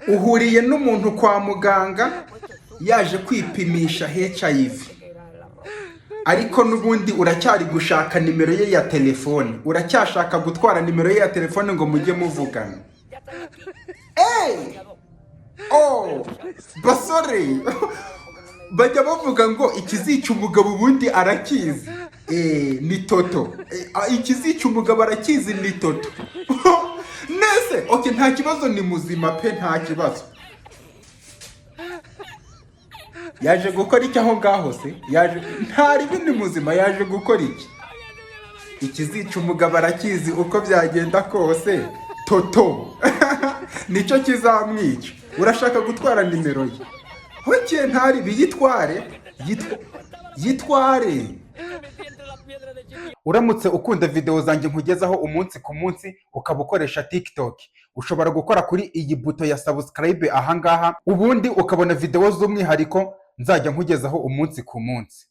Uhuriye n'umuntu kwa muganga yaje kwipimisha HIV, ariko n'ubundi uracyari gushaka nimero ye ya telefone, uracyashaka gutwara nimero ye ya telefone ngo mujye muvugana. Hey! Oh, basore, bajya bavuga ngo ikizica umugabo ubundi arakizi. Ni toto. Ikizica umugabo arakizi, ni toto. Nese okay, nta kibazo, ni muzima pe, nta kibazo. Yaje gukora iki aho ngaho se? Yaje nta ribi, ni muzima, yaje gukora iki? Ikizica umugabo arakizi, uko byagenda kose toto nicyo kizamwica. Urashaka gutwara nimero ye? Okay, ntaribi, yitware, yitware. Uramutse ukunda videwo zanjye nkugezaho umunsi ku munsi, ukaba ukoresha TikTok, ushobora gukora kuri iyi buto ya subscribe ahangaha, ubundi ukabona videwo z'umwihariko nzajya nkugezaho umunsi ku munsi.